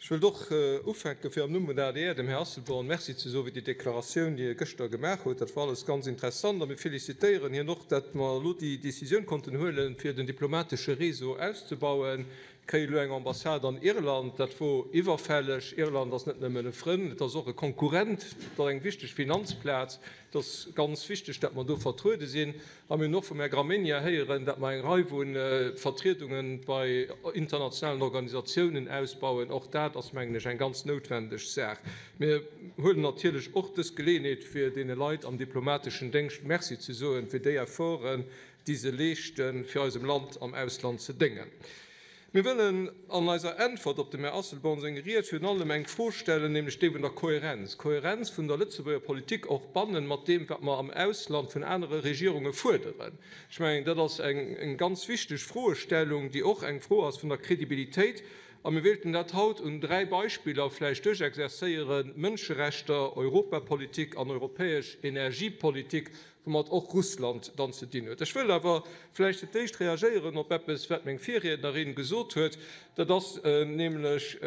Ech wëllt och ufänken, fir am Numm vun der adr dem Här Asselborn Merci ze soe fir déi Deklaratioun, déi e gëschter gemaach huet. Dat war alles ganz interessant a mir felicitéieren hien och, datt mer elo déi Décisioun konnten huelen, fir den diplomatesche Réseau auszebauen. Mir kréie elo eng Ambassade an Irland. Dat wor iwwerfälleg. Irland ass net nëmmen e Frënn, et ass och e Konkurrent, et ass eng wichteg Finanzplaz. Et ass ganz wichteg, datt mer do vertruede sinn. A mir hunn och vum Här Gramegna héieren, datt mer eng Rei vu Vertriedunge bei internationalen Organisatiounen ausbauen. Och dat ass, mengen ech, eng ganz noutwendeg Saach. Mir huelen natierlech och dës Geleeënheet, fir deene Leit am diplomateschen Déngscht Merci ze soen, fir déi Efforten, déi se leeschten, fir eisem Land am Ausland ze déngen. Mir wëllen an eiser Äntwert op dem Här Asselborn seng Ried virun allem eng Fro stellen, nämlech déi vun der Kohärenz, d'Kohärenz vun der Lëtzebuerger Politik och bannen mat deem, wat mer am Ausland vun anere Regierunge fuerderen. Ech mengen, dat ass eng ganz wichteg Froestellung, déi och eng Fro ass vun der Kredibilitéit. A mir wéilten dat haut un dräi Beispiller vläicht duerchexerzéieren, Mënscherechter, Europapolitik an europäesch Energiepolitik, woumat och Russland dann ze dinn huet. Ech wëll awer vläicht fir d'éischt reagéieren op eppes, wat meng Virriednerin gesot huet. Dat ass nämlech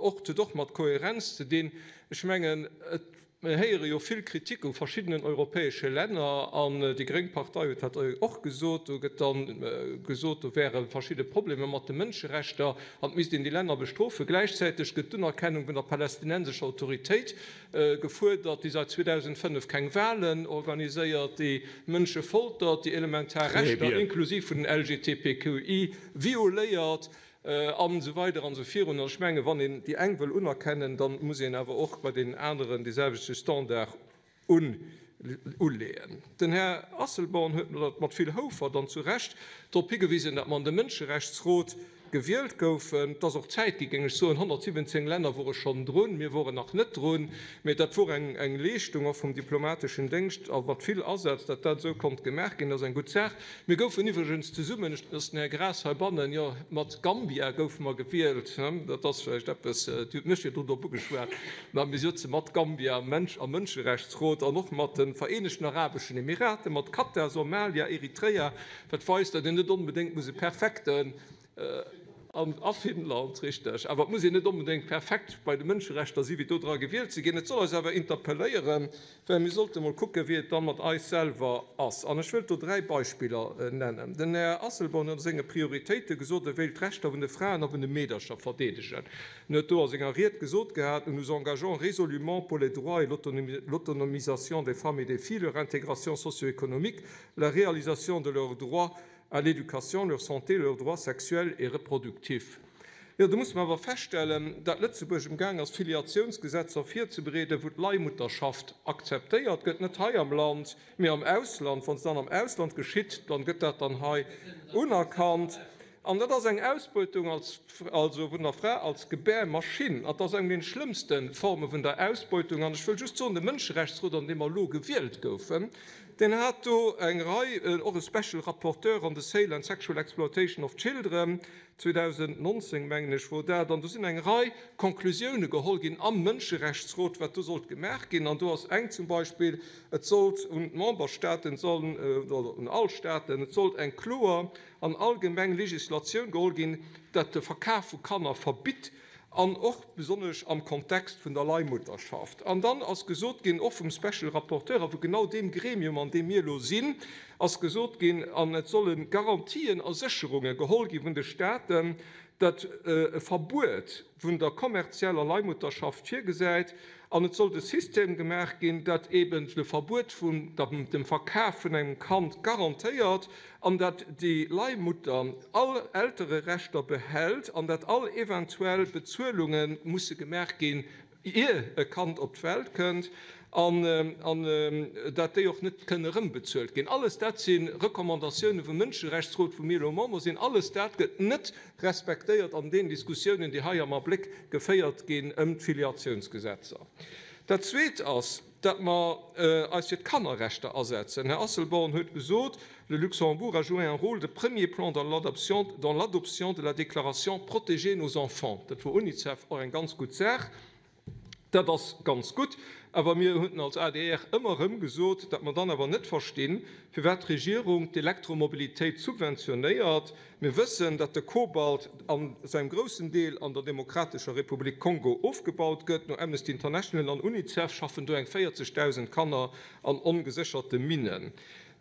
och, huet och mat Kohärenz ze dinn. Ech mengen, et, mir héiere jo vill Kritik u verschiddenen europäesche Länner, an déi gréng Partei huet dat och gesot, do gëtt da gesot, do wäre verschidde Problemer mat de Mënscherechter an et misst een déi Länner bestrofen. Gläichzäiteg gëtt d'Unerkennung vun der palästinensescher Autoritéit Gefuerdert, déi säit 2005 keng Walen organiséiert, déi Mënsche foltert, déi elementar Rechter, inklusiv vun den LGTBQI, violéiert, an esou weider an esou virun. An ech mengen, wann een déi eng wëll unerkennen, da muss een awer och bei deenen aneren dee selwechte Standard uleeën. Den Här Asselborn huet mat vill Houfert an zu Recht drop higewisen, datt mer an de Mënscherechtsrot gewielt goufen. Et ass och Zäit gi, géing ech soen. 117 Länner wore schonn drun, mir woren nach net drun. Mee dat wor eng Leeschtung och vum diplomateschen Déngscht a mat vill Asaz, datt dat esou konnt gemaach ginn. Dat ass eng gutt Saach. Mir goufen iwwregens zesummen, ech, ass den Här Graas heibannen, jo, mat Gambia goufe mer gewielt. Dat ass vläicht eppes, Dir hutt mech virdrun drop ugeschwat, mä mir sëtze mat Gambia am Mënscherechtsrot an och mat de Vereenegten Arabeschen Emiraten, mat Katar, Somalia, Eritrea, wat weist, datt een net onbedéngt muss e perfekten, a Finnland, richteg, awer et muss een net onbedéngt perfekt bei de Mënscherechter si fir do dra gewielt ze ginn. Et soll eis awer interpelléieren, well mir sollte mol kucken, wéi et da mat eis selwer ass. An ech wëllt do dräi Beispiller nennen. Den Här Asselborn huet a senge Prioritéite gesot, e wéilt d'Rechter vun de Fraen a vun de Meedercher verdeedegen. En huet do a senger Ried gesot gehat, Nous nous engageons résolument pour les droits et l'autonomisation des femmes et des filles, leur intégration socio-économique, la réalisation de leurs droits à l'éducation, leur santé, leurs droits sexuels et reproductifs. Jo, do musse mer awer feststellen, dat Lëtzebuerg emgaang ass, Filiatiounsgesetzer virzebereeden, wou d'Leihmutterschaft akzeptéiert gëtt, net hei am Land, mee am Ausland. Wa se dann am Ausland geschitt, dann gëtt dat dann hei unerkannt. An dat ass eng Ausbeutung als, also vun der Fra als Gebärmaschinn. An dat ass eng vun den schlëmmste Forme vun der Ausbeutung. An ech wëll just soen, de Mënscherechtsrot, an deem mer elo gewielt goufen, deen hat do eng Rei, och e Special Rapporteur on the Sale and Sexual Exploitation of Children, 2019, mengen ech, wor dat, an do sinn eng Rei Konklusioune geholl ginn am Mënscherechtsrot, wat do sollt gemaach ginn. An do ass eng zum Beispill, et sollt un d'Memberstaaten, oder un all Staaten, et sollt eng kloer an allgemeng Legislatioun geholl ginn, dat de Verkaf vu Kanner verbitt, an och besonnesch am Kontext vun der Leihmutterschaft. An dann ass gesot ginn, och vum Special Rapporteur a vu genau deem Gremium, an deem mir elo sinn, ass gesot ginn, an et solle Garantien a Sécherunge geholl gi vun de Staaten, dat e Verbuet vun der kommerzieller Leihmutterschaft virgesäit, an et sollt e System gemaach ginn, dat eben de Verbuet vun dem Verkaf vun engem Kand garantéiert, an dat déi Leihmutter all Eltererechter behält, an dat all eventuell Bezuelunge musse gemaach ginn, ier e Kand op d'Welt kënnt, an dat déi och net kënne erëmbezuelt ginn. Alles dat si Recommandatioune vum Mënscherechtsrot, wou mir elo Member sinn. Alles dat gëtt net respektéiert an deenen Diskussiounen, déi hei am Abléck geféiert ginn ëm d'Filiatiounsgesetzer. Dat Zweet ass, dat mer eis fir d'Kannerrechter asetzen. Här Asselborn huet gesot, Le Luxembourg a joué un rôle de premier plan dans l'adoption de la déclaration Protéger nos enfants. Dat wor UNICEF, och eng ganz gutt Saach. Dat ass ganz gutt, awer mir hunn als adr ëmmer erëm gesot, datt mer dann awer net verstinn, firwat d'Regierung d'Elektromobilitéit subventionéiert. Mir wëssen, datt de Kobalt an zu engem groussen Deel an der Demokratescher Republik Kongo ofgebaut gëtt. No Amnesty International an Unicef schaffen do eng 40.000 Kanner an ongesécherte Minnen.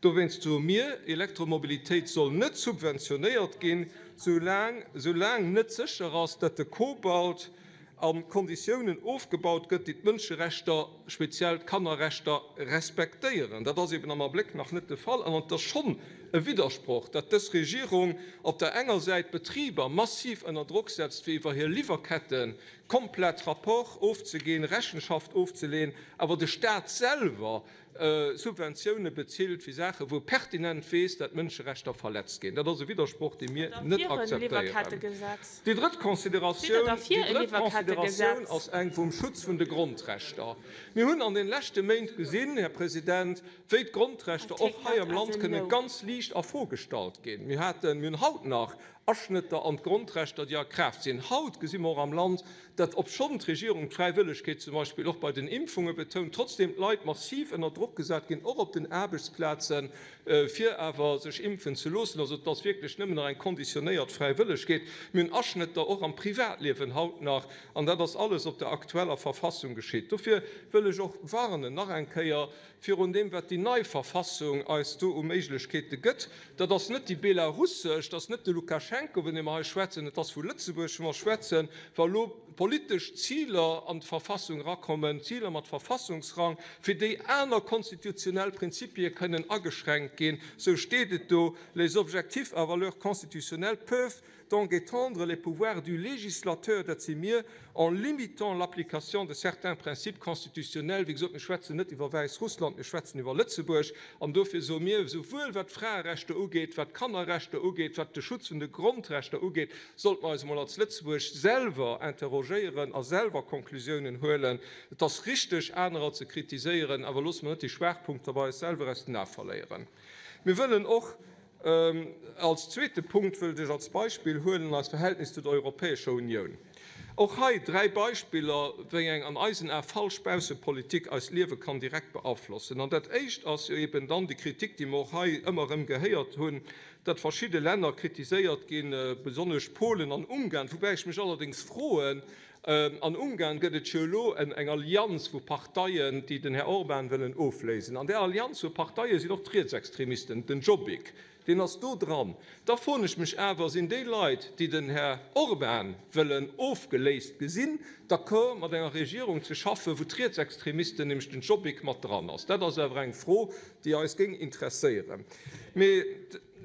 Dowéinst soe mir, Elektromobilitéit soll net subventionéiert ginn, soulaang net sécher ass, datt de Kobalt a Konditiounen ofgebaut gëtt, déi d'Mënscherechter, speziell d'Kannerrechter, respektéieren. Dat ass eben am Abléck nach net de Fall. An et ass schonn e Widdersproch, datt dës Regierung op der enger Säit d'Betriber massiv ënner Drock setzt, fir iwwer hir Liwwerkette komplett Rapport ofzeginn, Rechenschaft ofzeleeën, awer de Staat selwer Subventioune bezilt fir Saachen, wou e pertinent weess, dat Mënscherechter verletzt ginn. Dat ass e Widdersproch, dee mir net akzeptéieren. Déi drëtt Consideratioun, déi drëtt Consideratioun ass eng vum Schutz vun de Grondrechter. Mir hunn an den leschte Méint gesinn, Här President, wéi d'Grondrechter och hei am Land kënne ganz liicht a Fro gestallt ginn. Mir haten, mir hunn haut nach Aschnëtter an d'Grondrechter, déi a Kraaft sinn. Haut gesi mer och am Land, datt obschonn d'Regierung d'Fräiwëllegkeet zum Beispill och bei den Impfunge betount, trotzdeem d'Leit massiv ënner Drock gesat ginn, och op den Aarbechtsplazen, fir awer sech impfen ze loossen. Also et ass wierklech nëmmen nach eng konditionéiert Fräiwëllegkeet. Mir hunn Aschnëtter och am Privatliewen haut nach, an dat ass alles op der aktueller Verfassung geschitt. Dofir wëll ech och warnen, nach eng Kéier, virun deem, wat déi nei Verfassung eis do u Méiglechkeete gëtt. Dat ass net déi belarussesch, dat ass net de Lukaschenko, vun deem mer hei schwätzen, et ass vu Lëtzebuerg, wou mer schwätzen, wa elo politesch Ziler an d'Verfassung erakommen, Ziler mat Verfassungsrang, fir déi aner konstitutionell Prinzipie kënnen ageschränkt ginn, sou steet et do, Les objectifs à valeur constitutionnelle peuvent donc étendre les pouvoirs du législateur, dat si mir, en limitant l'application de certains principes constitutionnels. Wéi gesot, mir schwätzen net iwwer Wäissrussland, mir schwätzen iwwer Lëtzebuerg. An dofir soe mir, esouwuel wat d'Fraerechter ugeet, wat d'Kannerrechter ugeet, wat de Schutz vun de Grondrechter ugeet, sollte mer eis emol als Lëtzebuerg selwer interrogéieren a selwer Konklusiounen huelen. Et ass richteg, anerer ze kritiséieren, awer loosse mer net déi Schwaachpunkter bei eis selwer aus den Ae verléieren. Mir wëllen och Als zweete Punkt wëllt ech als Beispill huelen eist Verhältnis zu der Europäescher Unioun. Och hei dräi Beispiller, wéi eng an eisen Ae falsch Baussepolitik eist Liewe kann direkt beaflossen. An dat éischt ass jo eben dann déi Kritik, déi mer och hei ëmmer erëm gehéiert hunn, datt verschidde Länner kritiséiert ginn, besonnesch Polen an Ungarn, woubäi ech mech allerdéngs froen, An Ungarn gëtt et jo elo eng Allianz vu Parteien, déi den Här Orbán wëllen ofléisen. An där Allianz vu Parteie sinn och d'Rietsextremisten, den Jobbik, deen ass do dran. Da froen ech mech awer, Sinn déi Leit, déi den Här Orbán wëllen ofgeléist gesinn, d'accord mat enger Regierung ze schaffen, wou d'Rietsextremisten, nämlech den Jobbik, mat dran ass? Dat ass awer eng Fro, déi eis géing interesséieren. Mee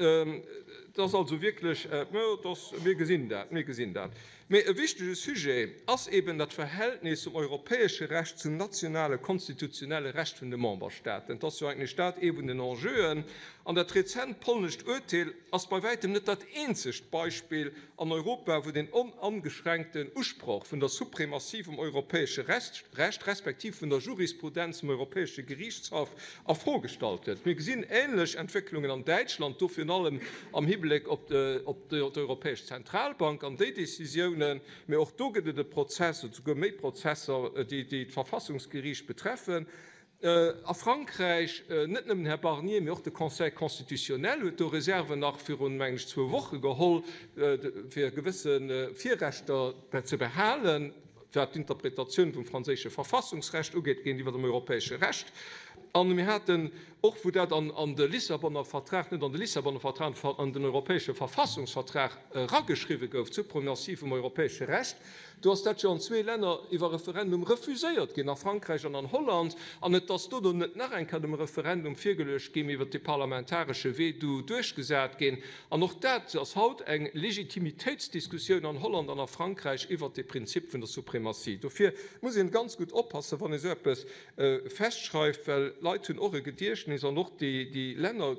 et ass also wierklech, mir gesinn dat, mir gesinn dat. Mee e wichtege Sujet ass eben dat Verhältnis vum europäesche Recht zum nationale konstitutionelle Recht vun de Memberstaaten. Et ass jo eigentlech dat ee vun den Enjeuen. An dat rezent polnescht Urteel ass bei wäitem net dat eenzegt Beispill an Europa, wou den onangeschränkten Usproch vun der Suprematie vum europäesche Recht respektiv vun der Jurisprudenz vum Europäesche Geriichtshaff a Fro gestallt gëtt. Mir gesinn änlech Entwécklungen an Däitschland, do virun allem am Hibléck op d'Europäesch Zentralbank an déi Décisiounen. Mee och do gëtt et e Prozess, oder souguer méi Prozesser, déi d'Verfassungsgeriicht betreffen. A Frankräich, net nëmmen den Här Barnier, mee och de Conseil constitutionnel huet do Reserven nach virun, mengen ech, zwou Woche geholl, fir gewësse Virrechter ze behalen. wat d'Interpretatioun vum franséische Verfassungsrecht ugeet géintiwwer dem europäesche Recht. A mir haten och, wou dat an de Lissabonner Vertrag, net an de Lissabonner Vertrag, an den europäesche Verfassungsvertrag erageschriwwe gouf, d'Suprematie vum europäesche Recht, do ass dat jo an zwee Länner iwwer Referendum refuséiert ginn, a Frankräich an an Holland. An et ass dono net nach eng Kéier dem Referendum virgeluecht ginn, mee iwwer de parlamentaresche Wee du duerchgesat ginn. An och dat ass haut eng Legitimitéitsdiskussioun an Holland an a Frankräich iwwert de Prinzip vun der Suprematie. Dofir muss een ganz gutt oppassen, wann ee sou eppes festschreift, well. d'Leit hunn och e Gediechtnes an och déi Länner,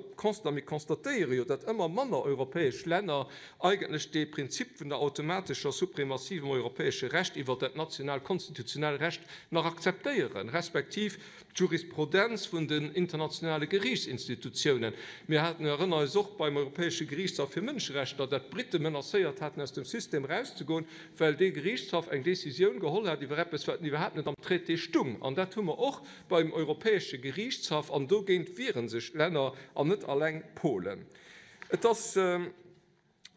mir constatéiere jo, datt ëmmer manner europäesch Länner eigentlech dee Prinzip vun der automatescher Suprematie vum europäesche Recht iwwert dat national konstitutionell Recht nach akzeptéieren, respektiv d'Jurisprudenz vun den internationale Geriichtsinstitutiounen. Mir haten, mir erënnere eis och beim Europäesche Geriichtshaff fir Mënscherechter, datt d'Brite menacéiert haten, aus dem System erauszegoen, well dee Geriichtshaff eng Décisioun geholl hat iwwer eppes, wat iwwerhaapt net am Traité stung. An dat hu mer och beim Europäesche Geriichtshaff, an dogéint wiere sech d'Länner, an net alleng Polen. Et ass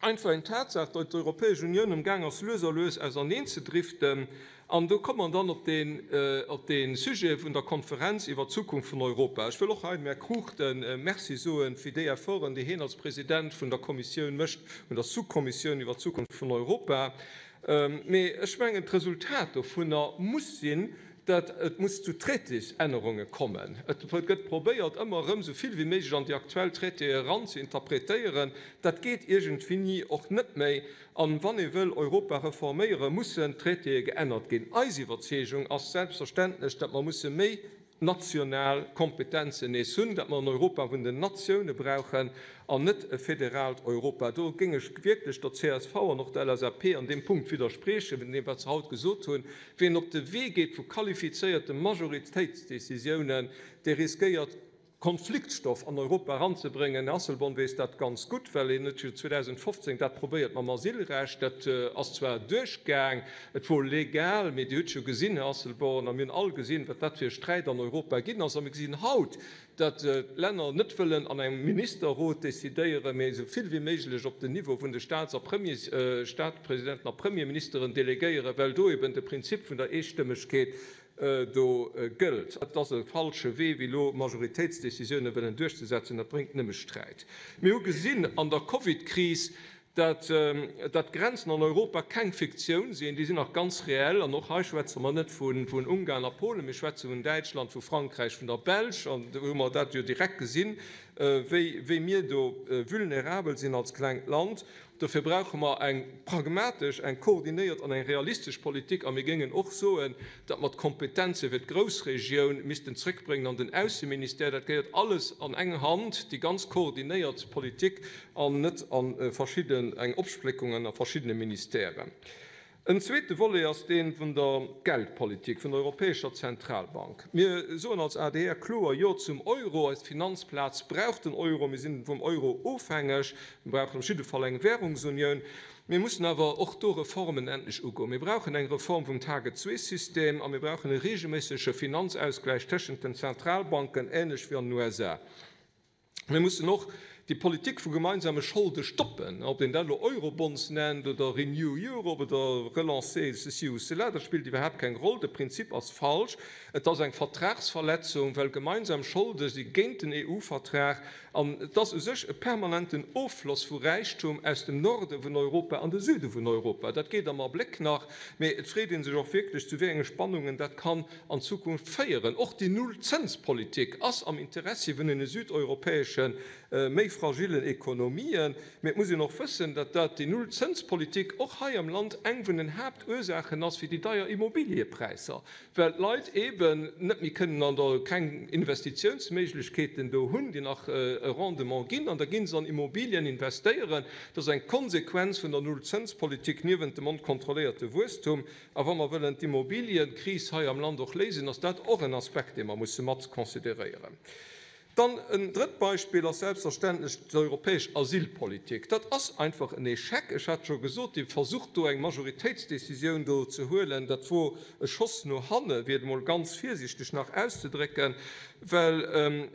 einfach eng Tatsaach, datt d'Europäesch Unioun amgaang ass, lues a lues auserneenzedriften. An do komme mer dann op dee Sujet vun der Konferenz iwwert d'Zukunft vun Europa. Ech wëll och hei dem Här Cruchten Merci soe fir déi Efforten, déi hien als President vun der Kommissioun mécht, vun der Sous-Kommissioun iwwert d'Zukunft vun Europa. Mee ech mengen, d'Resultat dovunner muss sinn, datt et muss zu Traitésännerunge kommen. Et gëtt probéiert, ëmmer erëm esou vill wéi méiglech an déi aktuell Traitéë eran ze interpretéieren. Dat geet iergendwéini och net méi. An wann ee wëll Europa reforméieren, mussen d'Traitéë geännert ginn. Eis Iwwerzeegung ass selbstverständlech, datt mer musse méi national Kompetenzen nees hunn, datt mer en Europa vun den Natioune brauchen an net e federaalt Europa. Do géing ech wierklech der csv an och der LSAP an deem Punkt widderspriechen, vun deem wat se haut gesot hunn. Wien op de Wee geet vu qualifizéierte Majoritéitsdécisiounen, dee riskéiert, Konfliktstoff an Europa eranzebréngen. Här Asselborn weess dat ganz gutt, well hien huet jo 2015 dat probéiert mam Asylrecht. Dat ass zwar duerchgaang, et wor legal, mee Dir hutt jo gesinn, Här Asselborn, a mir hunn all gesinn, wat dat fir e Sträit an Europa ginn ass. A mir gesinn haut, datt d'Länner net wëllen an engem Ministerrot decidéieren, mee esou vill wéi méiglech op den Niveau vun de Staats a Premiers, Staatpresidenten a Premierministeren delegéieren, well do eben de Prinzip vun der Eestëmmegkeet do gëllt. Et ass e falsche Wee, wéi elo Majoritéitsdecisioune wëllen duerchzesetzen. Dat bréngt nëmme Sträit. Mir hu gesinn an der Covid-Kris, datt d'Grenzen an Europa keng Fiktioun sinn, déi sinn nach ganz reell. An och hei schwätze mer net vun Ungarn a Polen, mir schwätze vun Däitschland, vu Frankräich, vun der Belsch. An do hu mer dat jo direkt gesinn, wéi mir do vulnerabel sinn als klengt Land. Dofir brauche mer eng pragmatesch, eng koordinéiert an eng realistesch Politik. A mir géingen och soen, datt mer d'Kompetenze fir d'Groussregioun missten zrëckbréngen an den Ausseministère. Dat gehéiert alles an eng Hand, déi ganz koordinéiert Politik, an net a verschidden, eng Opspléckung a verschiddene Ministèren. En zweete Volet ass dee vun der Geldpolitik, vun der Europäescher Zentralbank. Mir soen als adr kloer Jo zum Euro. Eis Finanzplaz brauch den Euro. Mir si vum Euro ofhängeg. Mir brauchen op jidde Fall eng Währungsunioun. Mir mussen awer och do Reformen endlech ugoen. Mir brauchen eng Reform vum Target-Zwee-System a mir brauchen e reegelméissege Finanzausgläich tëschent den Zentralbanken, änlech wéi an den USA. Mir mussen och déi Politik vu gemeinsame Scholde stoppen, ob een dat elo Eurobonds nennt oder Renew Europe oder Relancer ceci ou cela, dat spillt iwwerhaapt keng Roll. De Prinzip ass falsch. Et ass eng Vertragsverletzung, well gemeinsam Scholde si géint den EU-Vertrag an et ass u sech e permanenten Offloss vu Räichtum aus dem Norde vun Europa an de Süde vun Europa. Dat geet am Abléck nach, mee et freet ee sech och wierklech, zu wéi enge Spannungen dat kann an Zukunft féieren. Och déi Nullzënspolitik ass am Interessi vun den südeuropäesche méi fragillen Ekonomien. Mee et muss een och wëssen, datt dat, déi Nullzënspolitik, och hei am Land eng vun den Haaptursaachen ass fir déi deier Immobiliëpräisser, well d'Leit eeben net méi kënnen an der, keng Investitiounsméiglechkeeten do hunn, déi nach e Rendement ginn, an da gi se an Immobilien investéieren. Dat ass eng Konsequenz vun der Nullzënspolitik niewent dem onkontrolléierte Wuesstum. A wa mer wëllen d'Immobilienkris hei am Land och léisen, ass dat och en Aspekt, dee mer musse mat consideréieren. Dann en drëtt Beispill ass selbstverständlech d'europäesch Asylpolitik. Dat ass einfach en Échec. Ech hat scho gesot, dee Versuch do eng Majoritéitsdécisioun do ze huelen, dat wor e Schoss no hanne, fir et emol ganz virsiichteg nach auszedrécken, well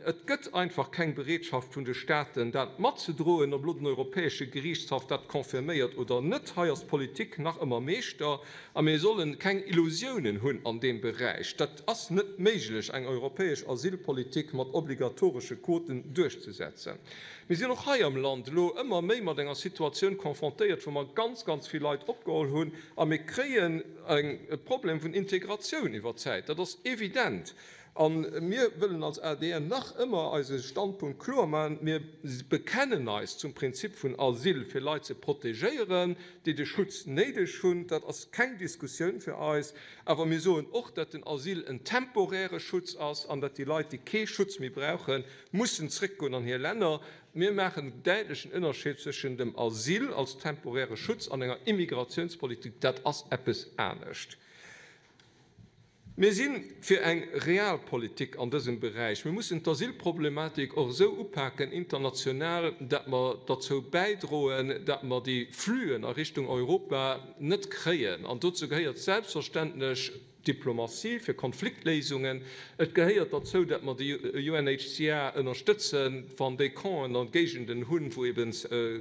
et gëtt einfach keng Bereetschaft vun de Staten, dat matzedroen, ob elo den Europäesche Geriichtshaff dat confirméiert oder net. Hei ass d'Politik nach ëmmer Meeschter a mir solle keng Illusiounen hunn an deem Beräich. Dat ass net méiglech, eng europäesch Asylpolitik mat obligatoresche Quoten duerchzesetzen. Mir sinn och hei am Land elo ëmmer méi mat enger Situatioun confrontéiert, wou mer ganz, ganz vill Leit opgeholl hunn a mir kréien e Problem vun Integratioun iwwer d'Zäit. Dat ass evident. A mir wëllen als adr nach ëmmer eise Standpunkt kloermaachen, Mir bekennen eis zum Prinzip vun Asyl, fir Leit ze protegéieren, déi de Schutz néideg hunn. Dat ass keng Diskussioun fir eis. Awer mir soen och, datt den Asyl en temporäre Schutz ass an datt déi Leit, déi kee Schutz méi brauchen, mussen zréckgoen an hir Länner. Mir maachen en däitlechen Ënnerscheed zwëschen dem Asyl als temporäre Schutz an enger Immigratiounspolitik. Dat ass eppes anescht. Mir si fir eng Realpolitik an dësem Beräich. Mir mussen d'Asylproblematik och esou upaken international, datt mer derzou bäidroen, datt mer déi Flüen a Richtung Europa net kréien. An dozou gehéiert selbstverständlech Diplomatie fir Konfliktléisungen. Et gehéiert derzou, datt mer de UNHCR ënnerstëtzen, wann déi Campen a Géigenden hunn, wou eben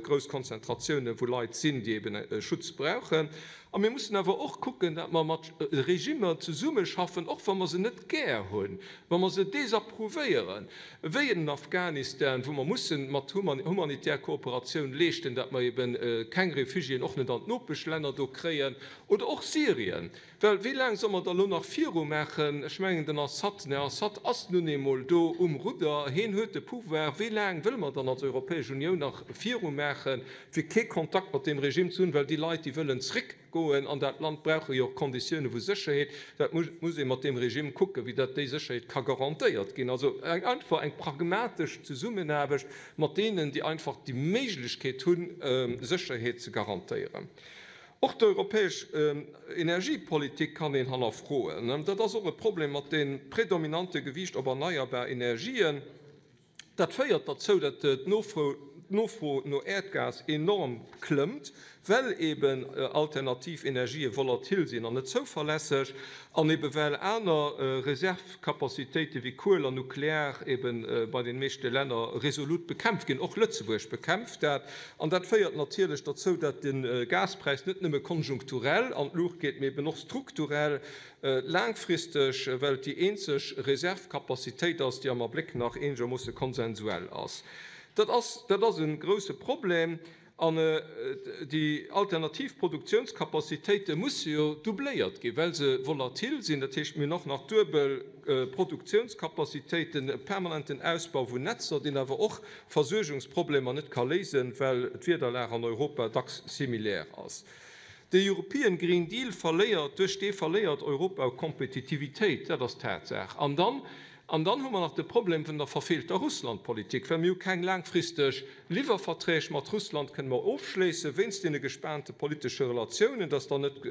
grouss Konzentratioune vu Leit sinn, déi eben Schutz brauchen. A mir mussen awer och kucken, datt mer mat Regimmer zesummeschaffen, och wa mer se net gär hunn, wa mer se desapprouvéieren, wéi en Afghanistan, wou mer mussen mat humanitär Kooperatioun leeschten, datt mer ebe keng Réfugiéen och net an d'Nopeschlänner do kréien, oder och Syrien. Well wéi laang solle mer da lo nach virumaachen? Ech mengen, den Assad, den Här Assad ass nun eemol do um Rudder, heen huet de Pouvoir. Wéi laang wëlle mer dann als Europäesch Unioun nach virumaachen, fir kee Kontakt mat deem Regime ze hunn, well déi Leit, déi wëllen zréckgoen an dat Land, brauche jo och Konditioune vu Sécherheet. Dat muss ee mat deem Regime kucken, wéi dat déi Sécherheet ka garantéiert ginn. Also einfach eng pragmatesch Zesummenaarbecht mat deenen, déi einfach déi Méiglechkeet hunn, Sécherheet ze garantéieren. Och d'europäesch Energiepolitik kann een hannerfroen. Dat ass och e Problem mat deem predominante Gewiicht op erneierbar Energien. Dat féiert derzou, datt d'Nofro no Äerdgas enorm klëmmt, well eben alternativ Energië volatil sinn an net zouverlässeg an ebe well aner Reservcapacitéite wéi Kuel an Nuklear ebe bei den meeschte Länner resolut bekämpft ginn. Och Lëtzebuerg bekämpft dat. An dat féiert natierlech derzou, datt de Gaspräis net nëmme konjunkturell an d'Luucht geet, mee eben och strukturell laangfristeg, well et déi eenzeg Reservcapacitéit ass, déi am Abléck nach eenegermoosse konsensuell ass. Dat ass, dat ass e grouse Problem. An déi alternativ Produktiounscapacitéite musse jo doubléiert ginn, well se volatil sinn. Dat heescht, mir hunn och nach duebel Produktiounscapacitéiten, e permanenten Ausbau vun Netzer, deen awer och Versuergungsproblemer net ka léisen, well d'Wiederlag an Europa dacks similaire ass. De European Green Deal verléiert, duerch dee verléiert Europa u Kompetitivitéit, dat ass d'Tatsaach. An dann, an dann hu mer nach de Problem vun der verfeelter Russlandpolitik, well mir hu keng laangfristeg Liwwerverträg mat Russland kënne mer ofschléissen, wéinst deene gespaante politesche Relatiounen, dat ass dann net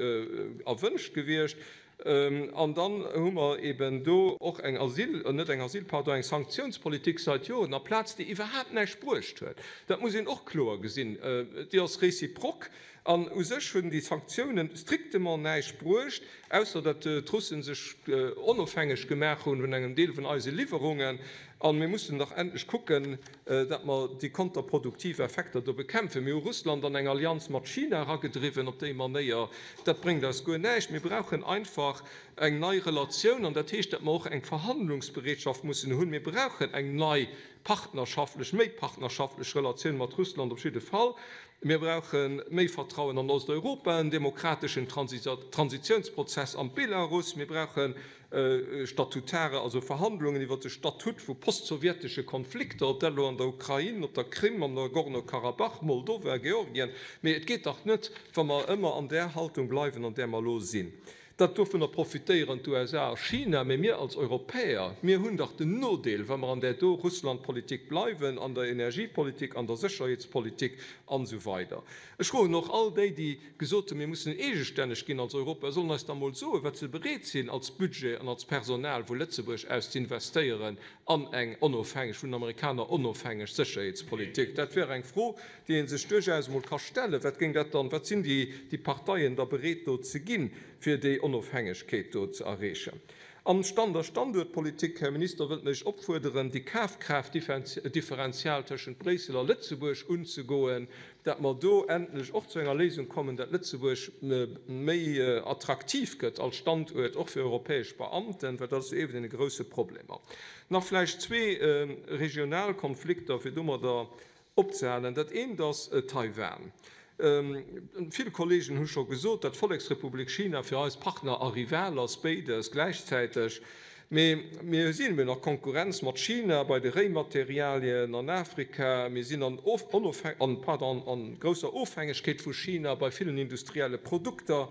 erwënscht gewiescht. An dann hu mer eben do och eng Asyl, net eng Asyl, pardon, eng Sanktionspolitik seit Joren aplaz, déi iwwerhaapt näischt bruecht huet. Dat muss een och kloer gesinn. Déi ass réciproque. An u sech hunn déi Sanktiounen strictement näischt bruecht, ausser datt d'Russen sech onofhängeg gemaach hunn vun engem Deel vun eise Liwwerungen. A mir mussen dach endlech kucken, datt mer déi konterproduktiv Effekter do bekämpfen. Mir hu Russland an eng Allianz mat China eragedriwwen op déi Manéier. Dat bréngt eis guer näischt. Mir brauchen einfach eng nei Relatioun. An dat heescht, datt mer och eng Verhandlungsbereetschaft mussen hunn. Mir brauchen eng nei partnerschaftlech, méi partnerschaftlech Relatioun mat Russland op jidde Fall. Mir brauche méi Vertrauen an Osteuropa, en demokrateschen Transitiounsprozess am Belarus. Mir brauche statutare, also Verhandlungen iwwer de Statut vu postsowjetesche Konflikter, ob dat elo an der Ukrain, op der Krim, am Nagorno-Karabach, Moldova, Georgien. Mee et geet dach net, wa mer ëmmer an där Haltung bleiwen, an där mer elo sinn. Dat dovunner profitéieren d'USA a China, mee mir als Europäer, mir hunn dach den Nodeel, wa mer an där do Russlandpolitik bleiwen, an der Energiepolitik, an der Sécherheetspolitik an esou weider. Ech froen och all déi, déi gesot hunn, mir mussen eegestänneg ginn als Europa, sollen eis da mol soen, wat se bereet sinn als Budget an als Personal vu Lëtzebuerg aus ze investéieren an eng onofhängeg, vun den Amerikaner onofhängeg Sécherheetspolitik. Dat wär eng Fro, déi ee sech duerchaus emol ka stellen, Wat géing dat dann, wat sinn déi Parteien da bereet do ze ginn, fir déi Onofhängegkeet do ze erreechen? An Stand der Standuertpolitik, Här Minister, wëllt mer Iech opfuerderen, déi Kafkraaftdifferenzial tëschent Bréissel a Lëtzebuerg unzegoen, dat mer do endlech och zu enger Léisung kommen, dat Lëtzebuerg méi attraktiv gëtt als Standuert och fir europäesch Beamten, well dat ass jo ee vun deene grouse Problemer. Nach vläicht zwee regional Konflikter, fir domadder Opzehalen. Dat eent ass Taiwan. Vill Kollegen hu scho gesot, datt d'Volleksrepublik China fir eis Partner a Rival ass, béides gläichzäiteg. Mee mir sinn a Konkurrenz mat China bei de Réimaterialien an Afrika, mir sinn an an grousser Ofhängegkeet vu China bei villen industrielle Produkter,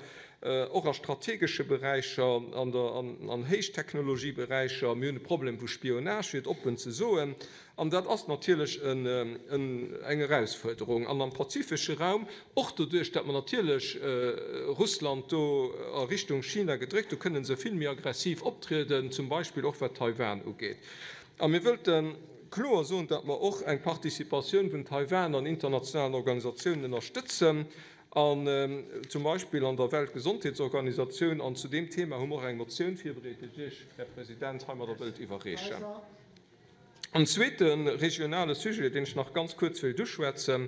och a strategesche Beräicher, an Héichtechnologieberäicher. Mir hunn e Problem vu Spionage, fir et oppen ze soen. An dat ass natierlech eng Erausfuerderung. An am pazifesche Raum, och doduerch, datt mer natierlech Russland do a Richtung China gedréckt hunn, kënne se vill méi aggressiv optrieden, zum Beispill och wat Taiwan ugeet. A mir wëlte kloer soen, datt mer och eng Participatioun vun Taiwan an internationalen Organisatiounen ënnerstëtzen, an zum Beispill an der Weltgesondheetsorganisatioun. An zu deem Thema hu mer och eng Motioun virbereet, déi ech Iech, Här President, heimadder wëllt iwwerreechen. En zweete regionale Sujet, deen ech nach ganz kuerz wéilt uschwätzen,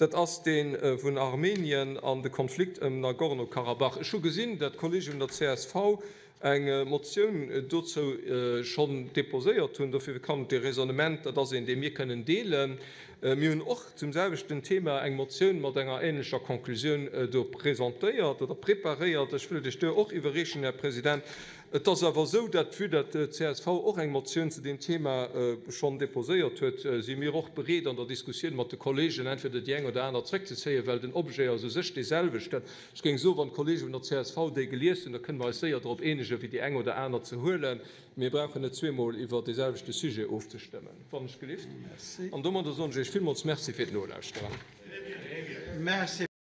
dat ass dee vun Armenien an de Konflikt ëm Nagorno-Karabach. Ech hu gesinn, dat d'Kollege vun der csv eng Motioun dozou schonn déposéiert hunn. Dofir kann dee Raisonnement, dat ass een, dee mir kënnen deelen. Mir hunn och zum selwechten Thema eng Motioun mat enger ähnlecher Konklusioun do presentéiert oder preparéiert. Ech wëllt Iech déi och iwwerreechen, Här President. Et ass awer esou, datt, vue datt d'CSV och eng Motioun zu deem Thema schonn déposéiert huet, si mir och bereet, an der Diskussioun mat de Kollegen entweder déi eng oder aner zréckzezéien, well den Objet ass u sech deeselwechten. Ech géing soen, wann d'Kollege vun der csv déi gelies hunn, da kënne mer eis séier drop eenegen, fir déi eng oder aner ze huelen. Mir brauchen net zweemol iwwer deeselwechte Sujet ofzestëmmen, wann ech gelift. An domadder soen ech Iech villmools Merci fir d'Nolauschteren.